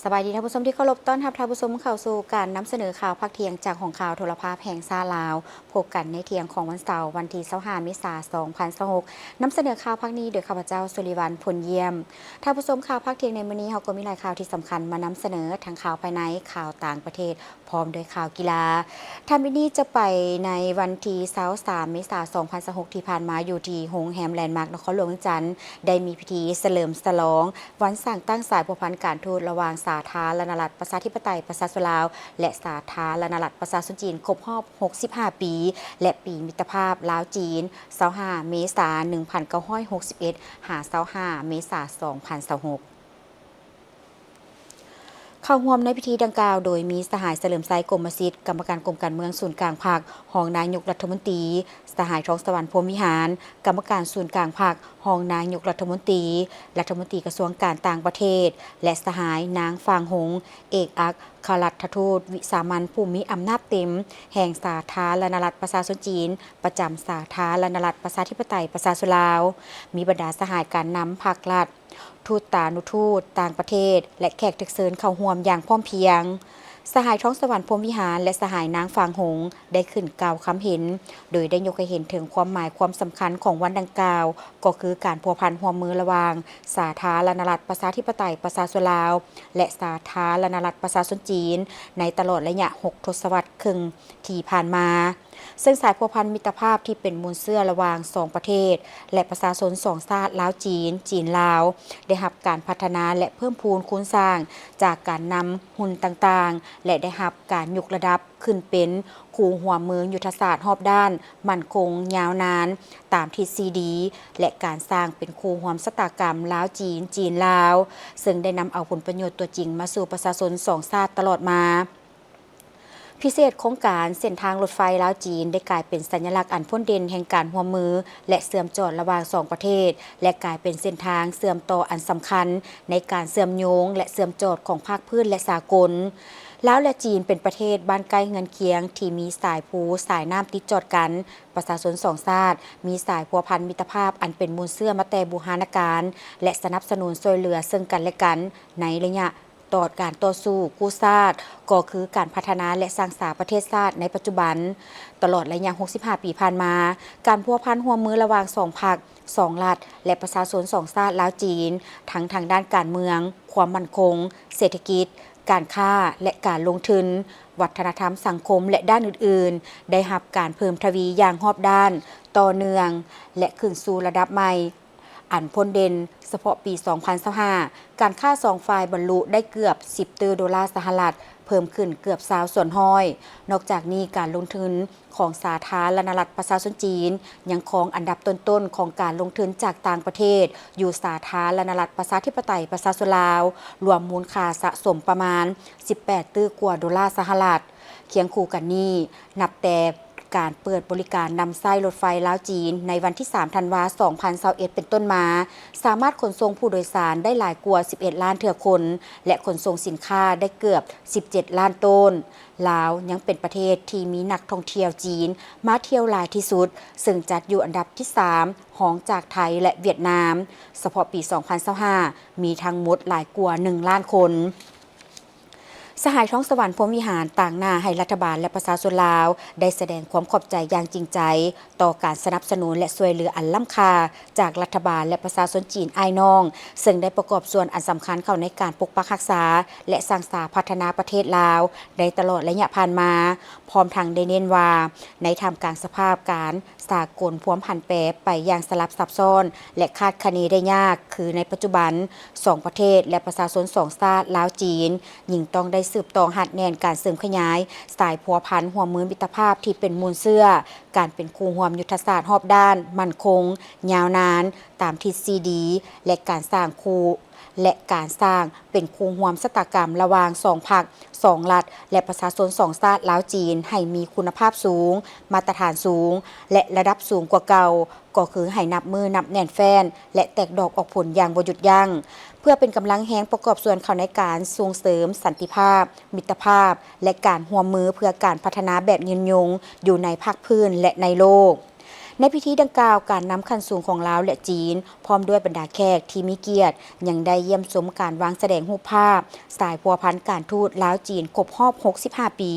ສະບາຍດີທ່ານຜູ້ຊົມທີ່ເຄົາລົບ, ຕ້ອນຮັບທ່ານຜູ້ຊົມເຂົ້າສູ່ການນຳສະເໜີຂ່າວພາກທ່ຽງຈາກຫ້ອງຂ່າວໂທລະພາບແຫ່ງຊາດລາວ. ພົບກັນໃນທ່ຽງຂອງວັນເສົາ ວັນທີຊາວຫ້າ ເມສາ ສອງພັນຊາວຫົກ ນຳສະເໜີຂ່າວພາກນີ້ໂດຍຂ້າພະເຈົ້າ ສຸລິວັນ ພົນຢ້ຽມ. ທ່ານຜູ້ຊົມ, ຂ່າວພາກທ່ຽງໃນມື້ນີ້ເຮົາກໍມີຫຼາຍຂ່າວທີ່ສຳຄັນມານຳສະເໜີ, ທັງຂ່າວພາຍໃນ, ຂ່າວຕ່າງປະເທດ ພ້ອມດ້ວຍຂ່າວກິລາ. ທ່ານວິນນີຈະໄປໃນວັນທີຊາວສາມ ເມສາ ສອງພັນຊາວຫົກ ທີ່ຜ່ານມາ ຢູ່ທີ່ໂຮງແຮມແລນມາກ ນະຄອນຫຼວງວຽງຈັນ ໄດ້ມີພິທີສະເຫຼີມສະຫຼອງວັນສ້າງຕັ້ງສາຍພົວພັນການທູດລະຫວ່າງສາທາລະນະລັດປະຊາທິປະໄຕປະຊາຊົນລາວ ແລະ ສາທາລະນະລັດປະຊາຊົນຈີນ ຄົບຮອບຫົກສິບຫ້າປີ ແລະ ປີມິດຕະພາບລາວ-ຈີນ ຊາວຫ້າ ເມສາ ໜຶ່ງພັນເກົ້າຮ້ອຍຫົກສິບເອັດ ຫາ ຊາວຫ້າ ເມສາ ສອງພັນຊາວຫົກ. ເຂົ້າຮ່ວມໃນພິທີດັ່ງກ່າວໂດຍມີສະຫາຍ ສະເຫຼີມໄຊ ກົມມະສິດ ກຳມະການກົມການເມືອງສູນກາງພັກ ຮອງນາຍົກລັດຖະມົນຕີ, ສະຫາຍ ທອງສະຫວັນ ພົມວິຫານ ກຳມະການສູນກາງພັກ ຮອງນາຍົກລັດຖະມົນຕີ, ລັດຖະມົນຕີກະຊວງການຕ່າງປະເທດ ແລະ ສະຫາຍ ນາງ ຟາງ ຫົງ ເອກອັກຄະລັດຖະທູດວິສາມັນຜູ້ມີອຳນາດເຕັມແຫ່ງສາທາລະນະລັດປະຊາຊົນຈີນ ປະຈຳສາທາລະນະລັດປະຊາທິປະໄຕປະຊາຊົນລາວ. ມີບັນດາສະຫາຍການນຳພັກລັດ, ທູດຕານຸທູດຕ່າງປະເທດ ແລະ ແຂກຖືກເຊີນເຂົ້າຮ່ວມຢ່າງພ້ອມພຽງ. ສະຫາຍ ທອງສະຫວັນ ພົມວິຫານ ແລະ ສະຫາຍ ນາງ ຟາງ ຫົງ ໄດ້ຂຶ້ນກ່າວຄຳເຫັນ ໂດຍໄດ້ຍົກໃຫ້ເຫັນເຖິງຄວາມໝາຍຄວາມສຳຄັນຂອງວັນດັ່ງກ່າວ ກໍຄືການພົວພັນຮ່ວມມືລະຫວ່າງສາທາລະນະລັດປະຊາທິປະໄຕປະຊາຊົນລາວ ແລະ ສາທາລະນະລັດປະຊາຊົນຈີນ ໃນຕະຫຼອດໄລຍະຫົກທົດສະວັດເຄິ່ງທີ່ຜ່ານມາ. ເຊິ່ງສາຍພົວພັນມິດຕະພາບທີ່ເປັນມູນເຊື້ອລະຫວ່າງສອງປະເທດ ແລະ ປະຊາຊົນສອງຊາດລາວ-ຈີນ, ຈີນ-ລາວ ໄດ້ຮັບການພັດທະນາ ແລະ ເພີ່ມພູນຄູນສ້າງຈາກການນຳຮຸ່ນຕ່າງໆ ແລະ ໄດ້ຮັບການຍົກລະດັບຂຶ້ນເປັນຄູ່ຮ່ວມມືຍຸດທະສາດຮອບດ້ານ, ໝັ້ນຄົງ, ຍາວນານ, ຕາມທິດສີ່ດີ ແລະ ການສ້າງເປັນຄູ່ຮ່ວມຊະຕາກຳລາວ-ຈີນ, ຈີນ-ລາວ ເຊິ່ງໄດ້ນຳເອົາຜົນປະໂຫຍດຕົວຈິງມາສູ່ປະຊາຊົນສອງຊາດຕະຫຼອດມາ. ພິເສດໂຄງການເສັ້ນທາງລົດໄຟລາວ-ຈີນ ໄດ້ກາຍເປັນສັນຍະລັກອັນພົ້ນເດັ່ນແຫ່ງການຮ່ວມມື ແລະ ເຊື່ອມຈອດລະຫວ່າງສອງປະເທດ ແລະ ກາຍເປັນເສັ້ນທາງເຊື່ອມຕໍ່ອັນສຳຄັນໃນການເຊື່ອມໂຍງ ແລະ ເຊື່ອມຈອດຂອງພາກພື້ນ ແລະ ສາກົນ. ລາວ ແລະ ຈີນ ເປັນປະເທດບ້ານໃກ້ເຮືອນຄຽງທີ່ມີສາຍພູສາຍນ້ຳຕິດຈອດກັນ. ປະຊາຊົນສອງຊາດມີສາຍພົວພັນມິດຕະພາບອັນເປັນມູນເຊື້ອມາແຕ່ບູຮານະການ ແລະ ສະໜັບສະໜູນຊ່ວຍເຫຼືອເຊິ່ງກັນ ແລະ ກັນໃນໄລຍະ ຕໍ່ການຕໍ່ສູ້ກູ້ຊາດ ກໍຄືການພັດທະນາ ແລະ ສ້າງສາປະເທດຊາດໃນປັດຈຸບັນ. ຕະຫຼອດໄລຍະຫົກສິບຫ້າປີຜ່ານມາ, ການພົວພັນຮ່ວມມືລະຫວ່າງສອງພັກ, ສອງລັດ ແລະ ປະຊາຊົນສອງຊາດລາວ-ຈີນ ທັງທາງດ້ານການເມືອງ, ຄວາມໝັ້ນຄົງ, ເສດຖະກິດ, ການຄ້າ ແລະ ການລົງທຶນ, ວັດທະນະທຳ, ສັງຄົມ ແລະ ດ້ານອື່ນໆ ໄດ້ຮັບການເພີ່ມທະວີຢ່າງຮອບດ້ານ, ຕໍ່ເນື່ອງ ແລະ ຂຶ້ນສູ່ລະດັບໃໝ່. ອັນພົ້ນເດັ່ນ, ສະເພາະປີສອງພັນຊາວຫ້າ ການຄ້າສອງຝ່າຍບັນລຸໄດ້ເກືອບສິບຕື້ໂດລາສະຫະລັດ, ເພີ່ມຂຶ້ນເກືອບຊາວສ່ວນຮ້ອຍ. ນອກຈາກນີ້, ການລົງທຶນຂອງສາທາລະນະລັດປະຊາຊົນຈີນ ຍັງຄອງອັນດັບຕົ້ນໆຂອງການລົງທຶນຈາກຕ່າງປະເທດ ຢູ່ສາທາລະນະລັດປະຊາທິປະໄຕປະຊາຊົນລາວ, ລວມມູນຄ່າສະສົມປະມານສິບແປດຕື້ກວ່າໂດລາສະຫະລັດ. ຄຽງຄູ່ກັນນີ້, ນັບແຕ່ການເປີດບໍລິການນຳໃຊ້ລົດໄຟລາວ-ຈີນໃນວັນທີສາມ ທັນວາ ສອງພັນຊາວເອັດ ເປັນຕົ້ນມາ, ສາມາດຂົນສົ່ງຜູ້ໂດຍສານໄດ້ຫຼາຍກວ່າສິບເອັດລ້ານເທື່ອຄົນ ແລະ ຂົນສົ່ງສິນຄ້າໄດ້ເກືອບສິບເຈັດລ້ານໂຕນ. ລາວຍັງເປັນປະເທດທີ່ມີນັກທ່ອງທ່ຽວຈີນມາທ່ຽວຫຼາຍທີ່ສຸດ, ເຊິ່ງຈັດຢູ່ອັນດັບທີສາມ ຮອງຈາກໄທ ແລະ ຫວຽດນາມ. ສະເພາະປີສອງພັນຊາວຫ້າ ມີທັງໝົດຫຼາຍກວ່າໜຶ່ງລ້ານຄົນ. ສະຫາຍ ທອງສະຫວັນ ພົມວິຫານ ຕາງໜ້າໃຫ້ລັດຖະບານ ແລະ ປະຊາຊົນລາວ ໄດ້ສະແດງຄວາມຂອບໃຈຢ່າງຈິງໃຈ ຕໍ່ການສະໜັບສະໜູນ ແລະ ຊ່ວຍເຫຼືອອັນລ້ຳຄ່າຈາກລັດຖະບານ ແລະ ປະຊາຊົນຈີນອ້າຍນ້ອງ, ເຊິ່ງໄດ້ປະກອບສ່ວນອັນສຳຄັນເຂົ້າໃນການປົກປັກຮັກສາ ແລະ ສ້າງສາພັດທະນາປະເທດລາວ ໃນຕະຫຼອດໄລຍະຜ່ານມາ, ພ້ອມທັງໄດ້ເນັ້ນວ່າ ໃນທ່າມກາງສະພາບການ ສາກົນພວມຜັນແປໄປຢ່າງສະຫຼັບຊັບຊ້ອນ ແລະ ຄາດຄະເນໄດ້ຍາກ, ຄືໃນປັດຈຸບັນ ສອງປະເທດ ແລະ ປະຊາຊົນສອງຊາດ ລາວ-ຈີນ ຍິ່ງຕ້ອງໄດ້ສືບຕໍ່ຮັດແໜ້ນການເສີມຂະຫຍາຍສາຍພົວພັນຮ່ວມມືມິດຕະພາບທີ່ເປັນມູນເຊື້ອ, ການເປັນຄູ່ຮ່ວມຍຸດທະສາດຮອບດ້ານ, ໝັ້ນຄົງ, ຍາວນານ, ຕາມທິດສີ່ດີ ແລະ ການສ້າງຄູ່ ແລະ ການສ້າງເປັນຄູ່ຮ່ວມຊະຕາກຳລະຫວ່າງສອງພັກ, ສອງລັດ ແລະ ປະຊາຊົນສອງຊາດ ລາວ-ຈີນ ໃຫ້ມີຄຸນນະພາບສູງ, ມາດຕະຖານສູງ ແລະ ລະດັບສູງກວ່າເກົ່າ, ກໍຄືໃຫ້ນັບມື້ນັບແໜ້ນແຟ້ນ ແລະ ແຕກດອກອອກຜົນຢ່າງບໍ່ຢຸດຢັ້ງ, ເພື່ອເປັນກຳລັງແຮງປະກອບສ່ວນເຂົ້າໃນການສົ່ງເສີມສັນຕິພາບ, ມິດຕະພາບ ແລະ ການຮ່ວມມືເພື່ອການພັດທະນາແບບຍືນຍົງຢູ່ໃນພາກພື້ນ ແລະ ໃນໂລກ. ໃນພິທີດັ່ງກ່າວ, ການນຳຂັ້ນສູງຂອງລາວ ແລະ ຈີນ ພ້ອມດ້ວຍບັນດາແຂກທີ່ມີກຽດ ຍັງໄດ້ຢ້ຽມຊົມການວາງສະແດງຮູບພາບສາຍພົວພັນການທູດລາວ-ຈີນຄົບຮອບຫົກສິບຫ້າປີ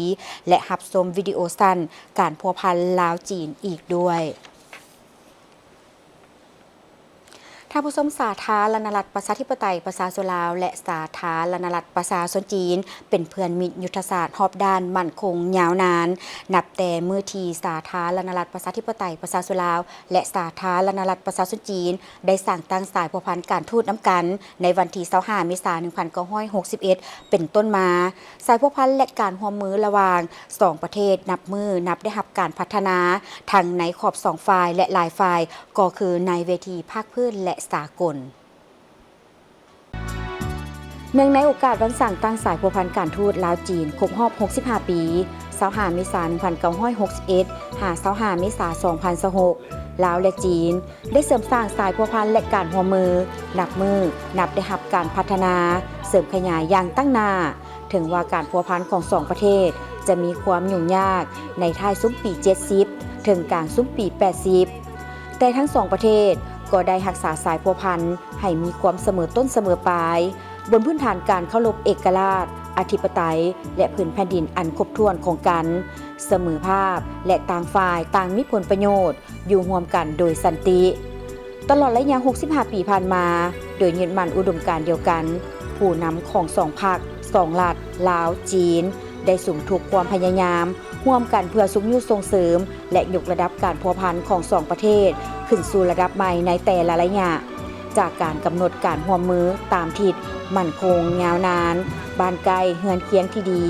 ແລະ ຮັບຊົມວິດີໂອສັ້ນການພົວພັນລາວ-ຈີນອີກດ້ວຍ. ທ່ານຜູ້ຊົມ, ສາທາລະນະລັດປະຊາທິປະໄຕປະຊາຊົນລາວ ແລະ ສາທາລະນະລັດປະຊາຊົນຈີນ ເປັນເພື່ອນມິດຍຸດທະສາດຮອບດ້ານໝັ້ນຄົງຍາວນານ, ນັບແຕ່ມື້ທີ່ສາທາລະນະລັດປະຊາທິປະໄຕປະຊາຊົນລາວ ແລະ ສາທາລະນະລັດປະຊາຊົນຈີນ ໄດ້ສ້າງຕັ້ງສາຍພົວພັນການທູດນຳກັນ ໃນວັນທີຊາວຫ້າ ເມສາ ໜຶ່ງພັນເກົ້າຮ້ອຍຫົກສິບເອັດ ເປັນຕົ້ນມາ. ສາຍພົວພັນ ແລະ ການຮ່ວມມືລະຫວ່າງສອງປະເທດ ນັບມື້ນັບໄດ້ຮັບການພັດທະນາ ທັງໃນຂອບສອງຝ່າຍ ແລະ ຫຼາຍຝ່າຍ, ກໍຄືໃນເວທີພາກພື້ນ ແລະ ສາກົນ. ເນື່ອງໃນໂອກາດວັນສ້າງຕັ້ງສາຍພົວພັນການທູດລາວ-ຈີນຄົບຮອບຫົກສິບຫ້າປີ, ຊາວຫ້າ ເມສາ ໜຶ່ງພັນເກົ້າຮ້ອຍຫົກສິບເອັດ ຫາ ຊາວຫ້າ ເມສາ ສອງພັນຊາວຫົກ ລາວ ແລະ ຈີນ ໄດ້ເສີມສ້າງສາຍພົວພັນ ແລະ ການຮ່ວມມື ນັບມື້ນັບໄດ້ຮັບການພັດທະນາ, ເສີມຂະຫຍາຍຢ່າງຕັ້ງໜ້າ. ເຖິງວ່າການພົວພັນຂອງສອງປະເທດຈະມີຄວາມຫຍຸ້ງຍາກໃນທ້າຍຊຸມປີເຈັດສິບ ເຖິງກາງຊຸມປີແປດສິບ, ແຕ່ທັງສອງປະເທດກໍໄດ້ຮັກສາສາຍພົວພັນໃຫ້ມີຄວາມສະເໝີຕົ້ນສະເໝີປາຍ, ບົນພື້ນຖານການເຄົາລົບເອກະລາດ, ອະທິປະໄຕ ແລະ ພື້ນແຜ່ນດິນອັນຄົບຖ້ວນຂອງກັນ, ສະເໝີພາບ ແລະ ຕ່າງຝ່າຍຕ່າງມີຜົນປະໂຫຍດ ຢູ່ຮ່ວມກັນໂດຍສັນຕິ. ຕະຫຼອດໄລຍະຫົກສິບຫ້າປີຜ່ານມາ, ໂດຍຍຶດໝັ້ນອຸດົມການດຽວກັນ, ຜູ້ນຳຂອງສອງພັກ, ສອງລັດ, ລາວ, ຈີນ ໄດ້ສຸມທຸກຄວາມພະຍາຍາມຮ່ວມກັນເພື່ອຊຸກຍູ້ສົ່ງເສີມ ແລະ ຍົກລະດັບການພົວພັນຂອງສອງປະເທດຂຶ້ນສູ່ລະດັບໃໝ່ໃນແຕ່ລະໄລຍະ, ຈາກການກຳນົດການຮ່ວມມືຕາມທິດໝັ້ນຄົງຍາວນານ, ບ້ານໃກ້ເຮືອນຄຽງທີ່ດີ,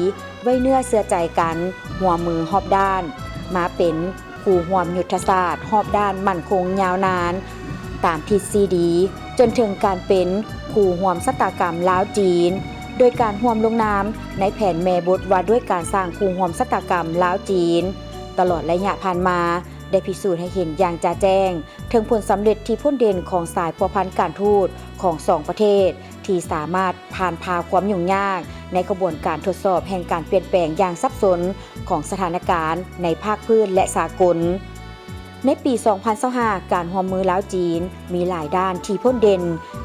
ໄວ້ເນື້ອເຊື່ອໃຈກັນ, ຮ່ວມມືຮອບດ້ານ, ມາເປັນ ຄູ່ຮ່ວມຍຸດທະສາດຮອບດ້ານໝັ້ນຄົງຍາວນານຕາມທິດຊີ້ດີ, ຈົນເຖິງການເປັນຄູ່ຮ່ວມຊະຕາກຳລາວ-ຈີນ ໂດຍການຮ່ວມລົງນາມໃນແຜນແມ່ບົດວ່າດ້ວຍການສ້າງຄູ່ຮ່ວມຊະຕາກຳລາວ-ຈີນ ຕະຫຼອດໄລຍະຜ່ານມາ ໄດ້ພິສູດໃຫ້ເຫັນຢ່າງຈະແຈ້ງເຖິງຜົນສຳເລັດທີ່ພົ້ນເດັ່ນຂອງສາຍພົວພັນການທູດຂອງສອງປະເທດ ທີ່ສາມາດຜ່ານຜ່າຄວາມຫຍຸ້ງຍາກໃນຂະບວນການທົດສອບແຫ່ງການປ່ຽນແປງຢ່າງສັບສົນຂອງສະຖານະການໃນພາກພື້ນ ແລະ ສາກົນ. ໃນປີສອງພັນຊາວຫ້າ ການຮ່ວມມືລາວ-ຈີນມີຫຼາຍດ້ານທີ່ພົ້ນເດັ່ນ,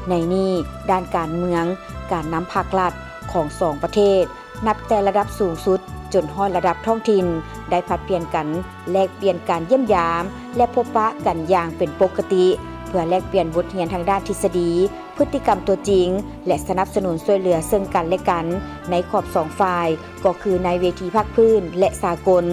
ໃນນີ້ດ້ານການເມືອງ, ການນຳພາກລັດຂອງສອງປະເທດ ນັບແຕ່ລະດັບສູງສຸດຈົນຮອດລະດັບທ້ອງຖິ່ນ ໄດ້ຜັດປ່ຽນກັນ ແລກປ່ຽນການຢ້ຽມຢາມ ແລະ ພົບປະກັນຢ່າງເປັນປົກກະຕິ ເພື່ອແລກປ່ຽນບົດຮຽນທາງດ້ານທິດສະດີ, ພຶດຕິກຳຕົວຈິງ ແລະ ສະໜັບສະໜູນຊ່ວຍເຫຼືອເຊິ່ງກັນ ແລະ ກັນ ໃນຂອບສອງຝ່າຍ ກໍຄືໃນເວທີພາກພື້ນ ແລະ ສາກົນ.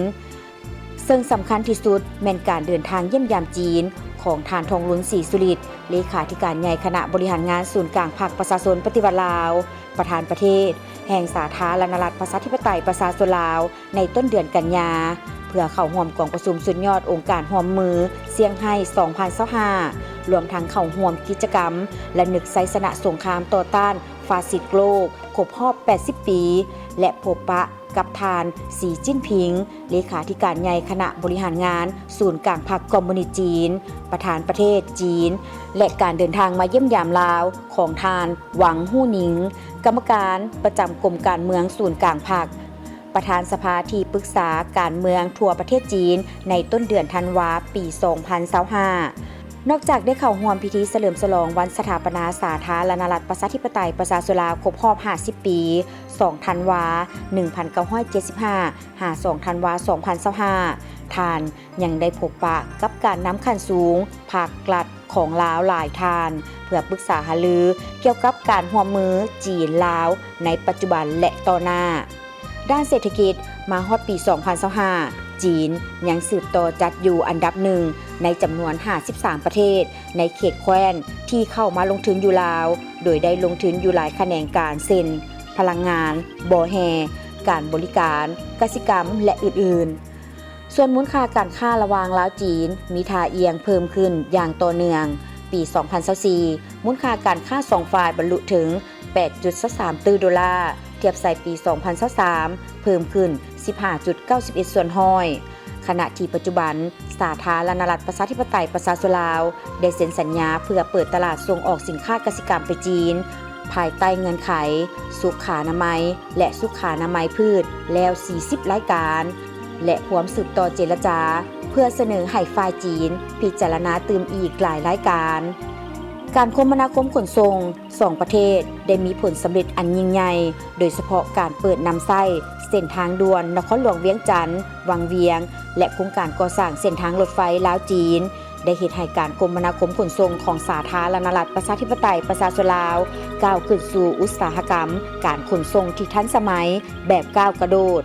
ເຊິ່ງສຳຄັນທີ່ສຸດແມ່ນການເດີນທາງຢ້ຽມຢາມຈີນຂອງທ່ານ ທອງລຸນ ສີສຸລິດ ເລຂາທິການໃຫຍ່ຄະນະບໍລິຫານງານສູນກາງພັກປະຊາຊົນປະຕິວັດລາວ, ປະທານປະເທດແຫ່ງສາທາລະນະລັດປະຊາທິປະໄຕປະຊາຊົນລາວ ໃນຕົ້ນເດືອນກັນຍາ ເພື່ອເຂົ້າຮ່ວມກອງປະຊຸມສຸດຍອດອົງການຮ່ວມມືຊຽງໄຮ້ສອງພັນຊາວຫ້າ ລວມທັງເຂົ້າຮ່ວມກິດຈະກຳລະນຶກໄຊຊະນະສົງຄາມຕໍ່ຕ້ານຟາຊິດໂລກຄົບຮອບແປດສິບປີ ແລະ ພົບປະ ກັບທ່ານ ສີ ຈິ້ນຜິງ ເລຂາທິການໃຫຍ່ຄະນະບໍລິຫານງານສູນກາງພັກຄອມມູນິດຈີນ, ປະທານປະເທດຈີນ ແລະ ການເດີນທາງມາຢ້ຽມຢາມລາວຂອງທ່ານ ຫວັງ ຫູ່ໜິງ ກຳມະການປະຈຳກົມການເມືອງສູນກາງພັກ, ປະທານສະພາທີ່ປຶກສາການເມືອງທົ່ວປະເທດຈີນ ໃນຕົ້ນເດືອນທັນວາ ປີສອງພັນຊາວຫ້າ. ນອກຈາກໄດ້ເຂົ້າຮ່ວມພິທີສະເຫຼີມສະຫຼອງວັນສະຖາປະນາສາທາລະນະລັດປະຊາທິປະໄຕປະຊາຊົນລາວຄົບຮອບຫ້າສິບປີ ສອງທັນວາ ໜຶ່ງພັນເກົ້າຮ້ອຍເຈັດສິບຫ້າ ຫາ ສອງທັນວາ ສອງພັນຊາວຫ້າ ທ່ານຍັງໄດ້ພົບປະກັບການນຳຂັ້ນສູງພາກລັດຂອງລາວຫຼາຍທ່ານ ເພື່ອປຶກສາຫາລືກ່ຽວກັບການຮ່ວມມືຈີນ-ລາວໃນປັດຈຸບັນ ແລະ ຕໍ່ໜ້າ. ດ້ານເສດຖະກິດ, ມາຮອດປີສອງພັນຊາວຫ້າ ຈີນຍັງສືບຕໍ່ຈັດຢູ່ອັນດັບໜຶ່ງໃນຈຳນວນຫ້າສິບສາມປະເທດໃນເຂດແຄວ້ນທີ່ເຂົ້າມາລົງທຶນຢູ່ລາວ, ໂດຍໄດ້ລົງທຶນຢູ່ຫຼາຍຂະແໜງການ ເຊັ່ນ ພະລັງງານ, ບໍ່ແຮ່, ການບໍລິການ, ກະສິກຳ ແລະ ອື່ນໆ. ສ່ວນມູນຄ່າການຄ້າລະຫວ່າງລາວ-ຈີນມີທ່າອ່ຽງເພີ່ມຂຶ້ນຢ່າງຕໍ່ເນື່ອງ. ປີສອງພັນຊາວສີ່ ມູນຄ່າການຄ້າສອງຝ່າຍບັນລຸເຖິງ ແປດຈຸດຊາວສາມຕື້ໂດລາ, ທຽບໃສ່ປີສອງພັນຊາວສາມ ເພີ່ມຂຶ້ນສິບຫ້າຈຸດເກົ້າສິບເອັດສ່ວນຮ້ອຍ. ຂະນະທີ່ປັດຈຸບັນ ສາທາລະນະລັດປະຊາທິປະໄຕປະຊາຊົນລາວ ໄດ້ເຊັນສັນຍາເພື່ອເປີດຕະຫຼາດສົ່ງອອກສິນຄ້າກະສິກຳໄປຈີນ ພາຍໃຕ້ເງື່ອນໄຂສຸຂານະໄມ ແລະ ສຸຂານະໄມພືດແລ້ວສີ່ສິບລາຍການ ແລະ ພວມສືບຕໍ່ເຈລະຈາ ເພື່ອສະເໜີໃຫ້ຝ່າຍຈີນພິຈາລະນາຕື່ມອີກຫຼາຍລາຍການ. ການຄົມມະນາຄົມຂົນສົ່ງສອງປະເທດໄດ້ມີຜົນສຳເລັດອັນຍິ່ງໃຫຍ່, ໂດຍສະເພາະການເປີດນຳໃຊ້ເສັ້ນທາງດ່ວນນະຄອນຫຼວງວຽງຈັນ ວັງວຽງ ແລະ ໂຄງການກໍ່ສ້າງເສັ້ນທາງລົດໄຟລາວ-ຈີນ ໄດ້ເຮັດໃຫ້ການຄົມມະນາຄົມຂົນສົ່ງຂອງສາທາລະນະລັດປະຊາທິປະໄຕປະຊາຊົນລາວ ກ້າວຂຶ້ນສູ່ອຸດສາຫະກຳການຂົນສົ່ງທີ່ທັນສະໄໝແບບກ້າວກະໂດດ,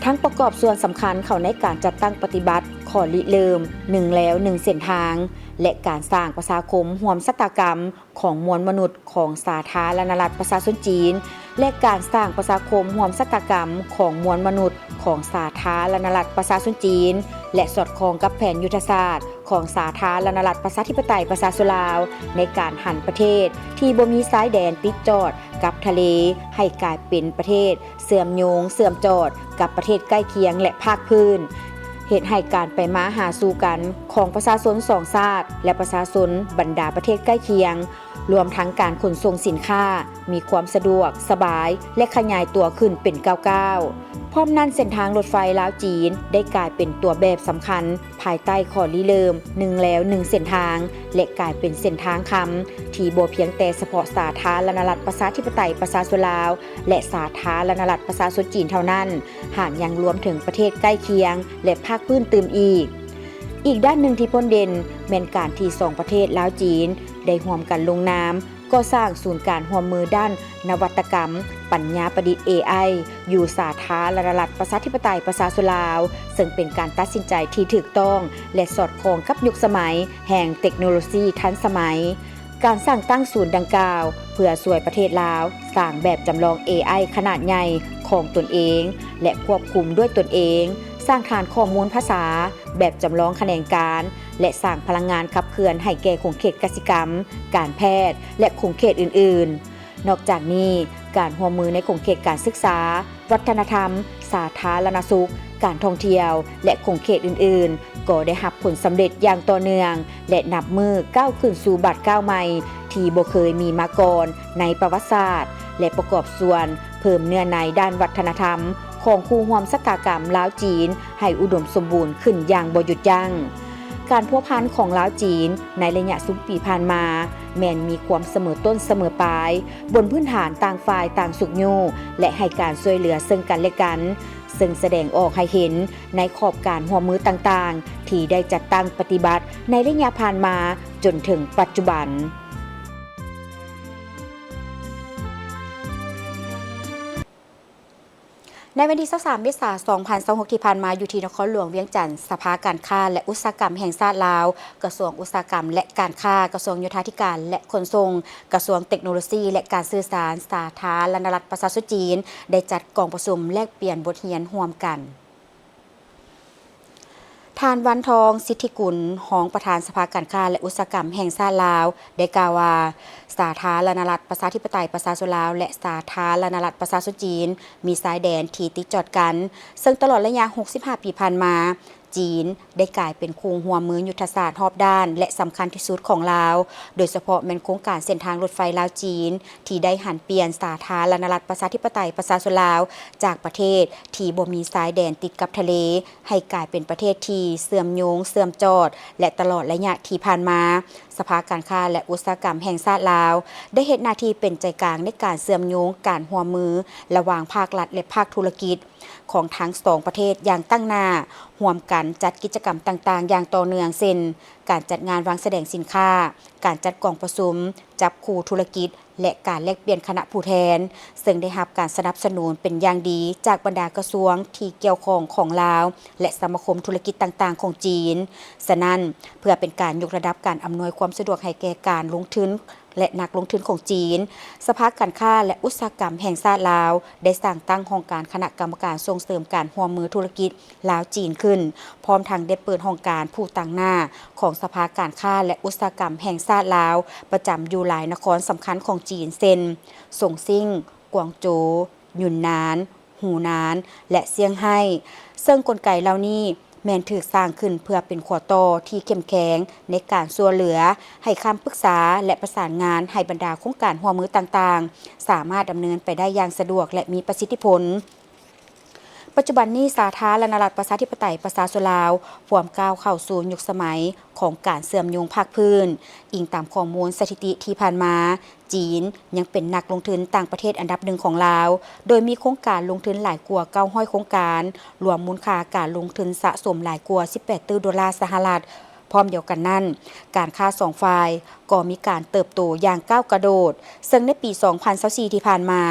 ທັງປະກອບສ່ວນສຳຄັນເຂົ້າໃນການຈັດຕັ້ງປະຕິບັດຂໍ້ລິເລີ່ມໜຶ່ງແລວໜຶ່ງເສັ້ນທາງ ແລະ ການສ້າງປະຊາຄົມຮ່ວມຊະຕາກຳ ຂອງມວນມະນຸດຂອງສາທາລະນະລັດປະຊາຊົນຈີນ ແລະ ການສ້າງປະຊາຄົມຮ່ວມຊະຕາກຳຂອງມວນມະນຸດຂອງສາທາລະນະລັດປະຊາຊົນຈີນ ແລະ ສອດຄ່ອງກັບແຜນຍຸດທະສາດຂອງສາທາລະນະລັດປະຊາທິປະໄຕປະຊາຊົນລາວ ໃນການຫັນປະເທດທີ່ບໍ່ມີຊາຍແດນຕິດຈອດກັບທະເລ ໃຫ້ກາຍເປັນປະເທດ ເຊື່ອມໂຍງເຊື່ອມຈອດກັບປະເທດໃກ້ຄຽງ ແລະ ພາກພື້ນ, ເຮັດໃຫ້ການໄປມາຫາສູ່ກັນຂອງປະຊາຊົນສອງຊາດ ແລະ ປະຊາຊົນບັນດາປະເທດໃກ້ຄຽງ, ລວມທັງການຂົນສົ່ງສິນຄ້າມີຄວາມສະດວກສະບາຍ ແລະ ຂະຫຍາຍຕົວຂຶ້ນເປັນກ້າວໆ. ພ້ອມນັ້ນ, ເສັ້ນທາງລົດໄຟລາວ-ຈີນ ໄດ້ກາຍເປັນຕົວແບບສຳຄັນ ພາຍໃຕ້ຂໍ້ລິເລີ່ມໜຶ່ງແລວໜຶ່ງເສັ້ນທາງ ແລະ ກາຍເປັນເສັ້ນທາງຄຳທີ່ບໍ່ພຽງແຕ່ສະເພາະສາທາລະນະລັດປະຊາທິປະໄຕປະຊາຊົນລາວ ແລະ ສາທາລະນະລັດປະຊາຊົນຈີນເທົ່ານັ້ນ, ຫາກຍັງລວມເຖິງປະເທດໃກ້ຄຽງ ແລະ ພາກພື້ນຕື່ມອີກ. ອີກດ້ານໜຶ່ງທີ່ພົ້ນເດັ່ນແມ່ນການທີ່ສອງປະເທດລາວ-ຈີນ ໄດ້ຮ່ວມກັນລົງນາມ ກໍ່ສ້າງສູນການຮ່ວມມືດ້ານນະວັດຕະກຳປັນຍາປະດິດ ເອໄອ ຢູ່ສາທາລະນະລັດປະຊາທິປະໄຕປະຊາຊົນລາວ, ເຊິ່ງເປັນການຕັດສິນໃຈທີ່ຖືກຕ້ອງ ແລະ ສອດຄ່ອງກັບຍຸກສະໄໝແຫ່ງເຕັກໂນໂລຊີທັນສະໄໝ. ການສ້າງຕັ້ງສູນດັ່ງກ່າວ ເພື່ອຊ່ວຍປະເທດລາວສ້າງແບບຈຳລອງ ເອໄອ ຂະໜາດໃຫຍ່ຂອງຕົນເອງ ແລະ ຄວບຄຸມດ້ວຍຕົນເອງ, ສ້າງຖານຂໍ້ມູນພາສາແບບຈຳລອງຂະແໜງການ ແລະ ສ້າງພະລັງງານຂັບເຄື່ອນໃຫ້ແກ່ຂົງເຂດກະສິກຳ, ການແພດ ແລະ ຂົງເຂດອື່ນໆ. ນອກຈາກນີ້, ການຮ່ວມມືໃນຂົງເຂດການສຶກສາ, ວັດທະນະທຳ, ສາທາລະນະສຸກ, ການທ່ອງທ່ຽວ ແລະ ຂົງເຂດອື່ນໆ ກໍໄດ້ຮັບຜົນສຳເລັດຢ່າງຕໍ່ເນື່ອງ ແລະ ນັບມື້ກ້າວຂຶ້ນສູ່ບາດກ້າວໃໝ່ທີ່ບໍ່ເຄີຍມີມາກ່ອນໃນປະຫວັດສາດ ແລະ ປະກອບສ່ວນເພີ່ມເນື້ອໃນດ້ານວັດທະນະທຳຂອງຄູ່ຮ່ວມຊະຕາກຳລາວ-ຈີນ ໃຫ້ອຸດົມສົມບູນຂຶ້ນຢ່າງບໍ່ຢຸດຢັ້ງ. ການພົວພັນຂອງລາວ-ຈີນໃນໄລຍະສິບປີຜ່ານມາ ແມ່ນມີຄວາມສະເໝີຕົ້ນສະເໝີປາຍ, ບົນພື້ນຖານຕ່າງຝ່າຍຕ່າງຊຸກຍູ້ ແລະ ໃຫ້ການຊ່ວຍເຫຼືອເຊິ່ງກັນແລະກັນ, ເຊິ່ງສະແດງອອກໃຫ້ເຫັນໃນຂອບການຮ່ວມມືຕ່າງໆ ທີ່ໄດ້ຈັດຕັ້ງປະຕິບັດໃນໄລຍະຜ່ານມາຈົນເຖິງປັດຈຸບັນ. ໃນວັນທີຊາວສາມ ເມສາ ສອງພັນຊາວຫົກ ທີ່ຜ່ານມາ, ຢູ່ທີ່ນະຄອນຫຼວງວຽງຈັນ, ສະພາການຄ້າ ແລະ ອຸດສາຫະກຳແຫ່ງຊາດລາວ, ກະຊວງອຸດສາຫະກຳ ແລະ ການຄ້າ, ກະຊວງໂຍທາທິການ ແລະ ຂົນສົ່ງ, ກະຊວງເຕັກໂນໂລຊີ ແລະ ການສື່ສານ, ສາທາລະນະລັດປະຊາຊົນຈີນ ໄດ້ຈັດກອງປະຊຸມແລກປ່ຽນບົດຮຽນຮ່ວມກັນ. ທ່ານ ວັນທອງ ສິດທິກຸນ ຮອງປະທານສະພາການຄ້າ ແລະ ອຸດສາຫະກຳແຫ່ງຊາດລາວ ໄດ້ກ່າວວ່າ, ສາທາລະນະລັດປະຊາທິປະໄຕປະຊາຊົນລາວ ແລະ ສາທາລະນະລັດປະຊາຊົນຈີນ ມີຊາຍແດນທີ່ຕິດຈອດກັນ, ເຊິ່ງຕະຫຼອດໄລຍະຫົກສິບຫ້າປີຜ່ານມາ, ຈີນໄດ້ກາຍເປັນຄູ່ຮ່ວມມືຍຸດທະສາດຮອບດ້ານ ແລະ ສຳຄັນທີ່ສຸດຂອງລາວ, ໂດຍສະເພາະແມ່ນໂຄງການເສັ້ນທາງລົດໄຟລາວ-ຈີນ ທີ່ໄດ້ຫັນປ່ຽນສາທາລະນະລັດປະຊາທິປະໄຕປະຊາຊົນລາວ ຈາກປະເທດທີ່ບໍ່ມີຊາຍແດນຕິດກັບທະເລ ໃຫ້ກາຍເປັນປະເທດທີ່ເຊື່ອມໂຍງເຊື່ອມຈອດ ແລະ ຕະຫຼອດໄລຍະທີ່ຜ່ານມາ, ສະພາການຄ້າ ແລະ ອຸດສາຫະກຳແຫ່ງຊາດລາວ ໄດ້ເຮັດໜ້າທີ່ເປັນໃຈກາງໃນການເຊື່ອມໂຍງການຮ່ວມມືລະຫວ່າງພາກລັດ ແລະ ພາກທຸລະກິດຂອງທັງສອງປະເທດຢ່າງຕັ້ງໜ້າ, ຮ່ວມກັນຈັດກິດຈະກຳຕ່າງໆຢ່າງຕໍ່ເນື່ອງ ເຊັ່ນ ການຈັດງານວາງສະແດງສິນຄ້າ, ການຈັດກອງປະຊຸມ, ຈັບຄູ່ທຸລະກິດ ແລະ ການແລກປ່ຽນຄະນະຜູ້ແທນ, ເຊິ່ງໄດ້ຮັບການສະໜັບສະໜູນເປັນຢ່າງດີຈາກບັນດາກະຊວງທີ່ກ່ຽວຂ້ອງຂອງລາວ ແລະ ສະມາຄົມທຸລະກິດຕ່າງໆຂອງຈີນ. ສະນັ້ນ, ເພື່ອເປັນການຍົກລະດັບການອຳນວຍຄວາມສະດວກໃຫ້ແກ່ການລົງທຶນ ແລະ ນັກລົງທຶນຂອງຈີນ, ສະພາການຄ້າ ແລະ ອຸດສາຫະກຳແຫ່ງຊາດລາວ ໄດ້ສ້າງຕັ້ງຫ້ອງການຄະນະກຳມະການສົ່ງເສີມການຮ່ວມມືທຸລະກິດ ລາວ-ຈີນ ຂຶ້ນ, ພ້ອມທັງໄດ້ເປີດຫ້ອງການຜູ້ຕາງໜ້າຂອງສະພາການຄ້າ ແລະ ອຸດສາຫະກຳແຫ່ງຊາດລາວ ປະຈຳຢູ່ຫຼາຍນະຄອນສຳຄັນຂອງຈີນ ເຊັ່ນ ສົງຊິງ, ກວາງໂຈ, ຢຸນນານ, ຫູນານ ແລະ ຊຽງໄຮ້, ເຊິ່ງກົນໄກເຫຼົ່ານີ້ແມ່ນຖືກສ້າງຂຶ້ນເພື່ອເປັນຂົວຕໍ່ທີ່ເຂັ້ມແຂງໃນການຊ່ວຍເຫຼືອ, ໃຫ້ຄຳປຶກສາ ແລະ ປະສານງານໃຫ້ບັນດາໂຄງການຮ່ວມມືຕ່າງໆ ສາມາດດຳເນີນໄປໄດ້ຢ່າງສະດວກ ແລະ ມີປະສິດທິຜົນ. ປັດຈຸບັນນີ້ ສາທາລະນະລັດ ປະຊາທິປະໄຕ ປະຊາຊົນລາວ ພວມກ້າວເຂົ້າສູ່ຍຸກສະໄໝຂອງການເຊື່ອມໂຍງພາກພື້ນ. ອີງຕາມຂໍ້ມູນສະຖິຕິທີ່ຜ່ານມາ, ຈີນຍັງເປັນນັກລົງທຶນຕ່າງປະເທດອັນດັບໜຶ່ງຂອງລາວ, ໂດຍມີໂຄງການລົງທຶນຫຼາຍກວ່າເກົ້າຮ້ອຍໂຄງການ, ລວມມູນຄ່າການລົງທຶນສະສົມຫຼາຍກວ່າສິບແປດຕື້ໂດລາສະຫະລັດ. ພ້ອມດຽວກັນນັ້ນ, ການຄ້າສອງຝ່າຍກໍມີການເຕີບໂຕຢ່າງກ້າວກະໂດດ, ເຊິ່ງໃນປີສອງພັນຊາວສີ່ທີ່ຜ່ານມາ,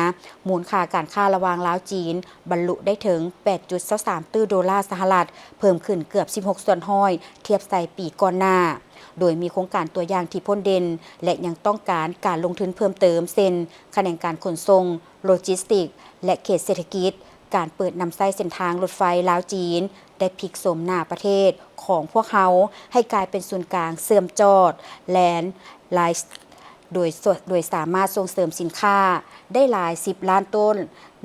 ມູນຄ່າການຄ້າລະຫວ່າງລາວ-ຈີນບັນລຸໄດ້ເຖິງແປດຈຸດຊາວສາມຕື້ໂດລາສະຫະລັດ, ເພີ່ມຂຶ້ນເກືອບສິບຫົກສ່ວນຮ້ອຍທຽບໃສ່ປີກ່ອນໜ້າ, ໂດຍມີໂຄງການຕົວຢ່າງທີ່ພົ້ນເດັ່ນ ແລະ ຍັງຕ້ອງການການລົງທຶນເພີ່ມເຕີມ ເຊັ່ນ ຂະແໜງການຂົນສົ່ງ, ໂລຈິສຕິກ ແລະ ເຂດເສດຖະກິດ. ການເປີດນຳໃຊ້ເສັ້ນທາງລົດໄຟລາວ-ຈີນ ໄດ້ພລິກໂສມໜ້າປະເທດຂອງພວກເຮົາໃຫ້ກາຍເປັນສູນກາງເຊື່ອມຈອດ ແລນໄລ ໂດຍ ໂດຍສາມາດສົ່ງເສີມສິນຄ້າໄດ້ຫຼາຍສິບລ້ານໂຕນ.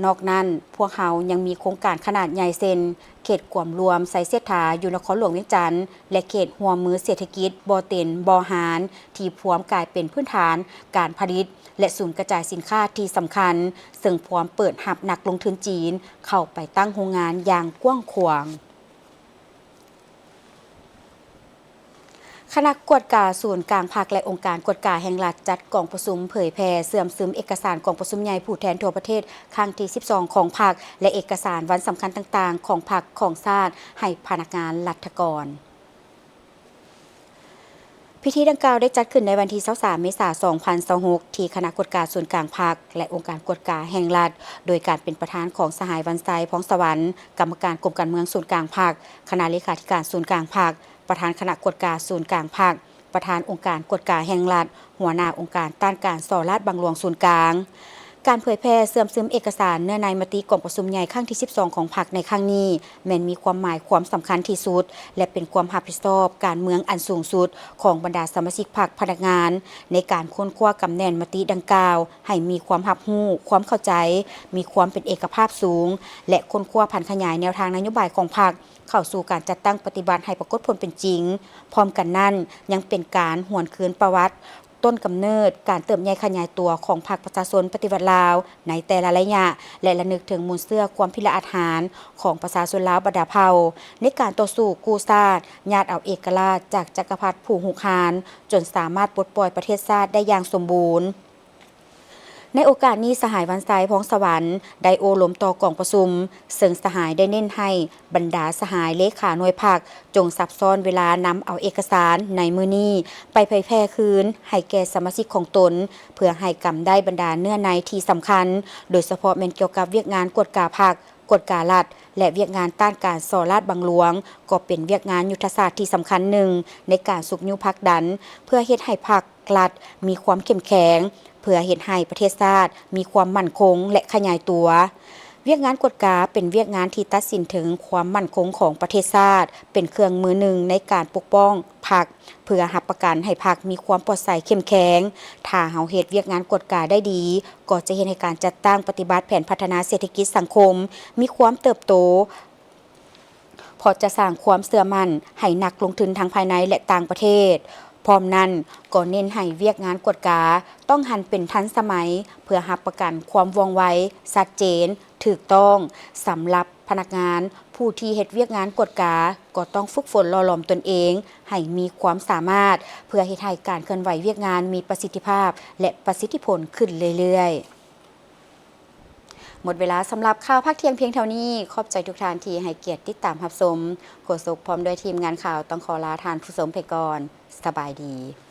ນອກນັ້ນ, ພວກເຮົາຍັງມີໂຄງການຂະໜາດໃຫຍ່ ເຊັ່ນ ເຂດກວມລວມໄຊເສດຖາຢູ່ນະຄອນຫຼວງວຽງຈັນ ແລະ ເຂດຮ່ວມມືເສດຖະກິດບໍ່ເຕັນ-ບໍ່ຮານ ທີ່ພວມກາຍເປັນພື້ນຖານການຜະລິດ ແລະ ສູນກະຈາຍສິນຄ້າທີ່ສຳຄັນ, ເຊິ່ງພວມເປີດຮັບນັກລົງທຶນຈີນເຂົ້າໄປຕັ້ງໂຮງງານຢ່າງກວ້າງຂວາງ. ຄະນະກວດກາສູນກາງພັກ ແລະ ອົງການກວດກາແຫ່ງລັດ ຈັດກອງປະຊຸມເຜີຍແຜ່ເຊື່ອມຊຶມເອກະສານກອງປະຊຸມໃຫຍ່ຜູ້ແທນທົ່ວປະເທດຄັ້ງທີສິບສອງຂອງພັກ ແລະ ເອກະສານວັນສຳຄັນຕ່າງໆຂອງພັກຂອງຊາດໃຫ້ພະນັກງານລັດຖະກອນ. ພິທີດັ່ງກ່າວໄດ້ຈັດຂຶ້ນໃນວັນທີຊາວສາມເມສາສອງພັນຊາວຫົກ ທີ່ຄະນະກວດກາສູນກາງພັກ ແລະ ອົງການກວດກາແຫ່ງລັດ ໂດຍການເປັນປະທານຂອງສະຫາຍ ວັນໄຊ ພອງສະຫວັນ ກຳມະການກົມການເມືອງສູນກາງພັກ, ຄະນະເລຂາທິການສູນກາງພັກ, ປະທານຄະນະກວດກາສູນກາງພັກ, ປະທານອົງການກວດກາແຫ່ງລັດ, ຫົວໜ້າອົງການຕ້ານການສໍ້ລາດບັງຫຼວງສູນກາງ. ການເຜີຍແຜ່ເຊື່ອມຊຶມເອກະສານເນື້ອໃນມະຕິກອງປະຊຸມໃຫຍ່ຄັ້ງທີສິບສອງຂອງພັກໃນຄັ້ງນີ້ ແມ່ນມີຄວາມໝາຍຄວາມສຳຄັນທີ່ສຸດ ແລະ ເປັນຄວາມຮັບຜິດຊອບການເມືອງອັນສູງສຸດຂອງບັນດາສະມາຊິກພັກພະນັກງານ ໃນການຄົ້ນຄວ້າກຳແໜ້ນມະຕິດັ່ງກ່າວໃຫ້ມີຄວາມຮັບຮູ້, ຄວາມເຂົ້າໃຈ, ມີຄວາມເປັນເອກະພາບສູງ ແລະ ຄົ້ນຄວ້າຜັນຂະຫຍາຍແນວທາງນະໂຍບາຍຂອງພັກ ເຂົ້າສູ່ການຈັດຕັ້ງປະຕິບັດໃຫ້ປາກົດຜົນເປັນຈິງ. ພ້ອມກັນນັ້ນ, ຍັງເປັນການຫວນຄືນປະຫວັດຕົ້ນກຳເນີດການເຕີບໃຫຍ່ຂະຫຍາຍຕົວຂອງພັກປະຊາຊົນປະຕິວັດລາວໃນແຕ່ລະໄລຍະ ແລະ ລະນຶກເຖິງມູນເຊື້ອຄວາມພິລະອາດຫານຂອງປະຊາຊົນລາວບັນດາເຜົ່າ ໃນການຕໍ່ສູ້ກູ້ຊາດ, ຍາດເອົາເອກະລາດຈາກຈັກກະພັດຜູ້ຮຸກຮານ, ຈົນສາມາດປົດປ່ອຍປະເທດຊາດໄດ້ຢ່າງສົມບູນ. ໃນໂອກາດນີ້, ສະຫາຍ ວັນໄຊ ພອງສະຫວັນ ໄດ້ໂອ້ລົມຕໍ່ກອງປະຊຸມ, ເຊິ່ງສະຫາຍໄດ້ເນັ້ນໃຫ້ບັນດາສະຫາຍເລຂາໜ່ວຍພັກ ຈົ່ງຊັບຊ້ອນເວລານຳເອົາເອກະສານໃນມື້ນີ້ໄປເຜີຍແຜ່ຄືນໃຫ້ແກ່ສະມາຊິກຂອງຕົນ, ເພື່ອໃຫ້ກຳໄດ້ບັນດາເນື້ອໃນທີ່ສຳຄັນ, ໂດຍສະເພາະແມ່ນກ່ຽວກັບວຽກງານກວດກາພັກ, ກວດກາລັດ ແລະ ວຽກງານຕ້ານການສໍ້ລາດບັງຫຼວງ, ກໍເປັນວຽກງານຍຸດທະສາດທີ່ສຳຄັນໜຶ່ງໃນການຊຸກຍູ້ຜັກດັນ ເພື່ອເຮັດໃຫ້ພັກ ລັດມີຄວາມເຂັ້ມແຂງ, ເພື່ອເຮັດໃຫ້ປະເທດຊາດມີຄວາມໝັ້ນຄົງ ແລະ ຂະຫຍາຍຕົວ. ວຽກງານກວດກາເປັນວຽກງານທີ່ຕັດສິນເຖິງຄວາມໝັ້ນຄົງຂອງປະເທດຊາດ, ເປັນເຄື່ອງມືໜຶ່ງໃນການປົກປ້ອງພັກ, ເພື່ອຮັບປະກັນໃຫ້ພັກມີຄວາມປອດໃສເຂັ້ມແຂງ. ຖ້າເຮົາເຮັດວຽກງານກວດກາໄດ້ດີ, ກໍຈະເຮັດໃຫ້ການຈັດຕັ້ງປະຕິບັດແຜນພັດທະນາເສດຖະກິດສັງຄົມມີຄວາມເຕີບໂຕ, ເພາະຈະສ້າງຄວາມເຊື່ອໝັ້ນໃຫ້ນັກລົງທຶນທັງພາຍໃນ ແລະ ຕ່າງປະເທດ. ພ້ອມນັ້ນ, ກໍເນັ້ນໃຫ້ວຽກງານກວດກາຕ້ອງຫັນເປັນທັນສະໄໝ ເພື່ອຮັບປະກັນຄວາມວ່ອງໄວ, ຊັດເຈນ, ຖືກຕ້ອງ. ສຳລັບພະນັກງານຜູ້ທີ່ເຮັດວຽກງານກວດກາ, ກໍຕ້ອງຝຶກຝົນຫຼໍ່ຫຼອມຕົນເອງໃຫ້ມີຄວາມສາມາດ, ເພື່ອເຮັດໃຫ້ການເຄື່ອນໄຫວວຽກງານມີປະສິດທິພາບ ແລະ ປະສິດທິຜົນຂຶ້ນເລື້ອຍໆ. ໝົດເວລາສຳລັບຂ່າວພາກທ່ຽງພຽງເທົ່ານີ້. ຂອບໃຈທຸກທ່ານທີ່ໃຫ້ກຽດຕິດຕາມຮັບຊົມ. ໂຄສົກພ້ອມດ້ວຍທີມງານຂ່າວຕ້ອງຂໍລາທ່ານຜູ້ຊົມໄປກ່ອນ. ສະບາຍດີ.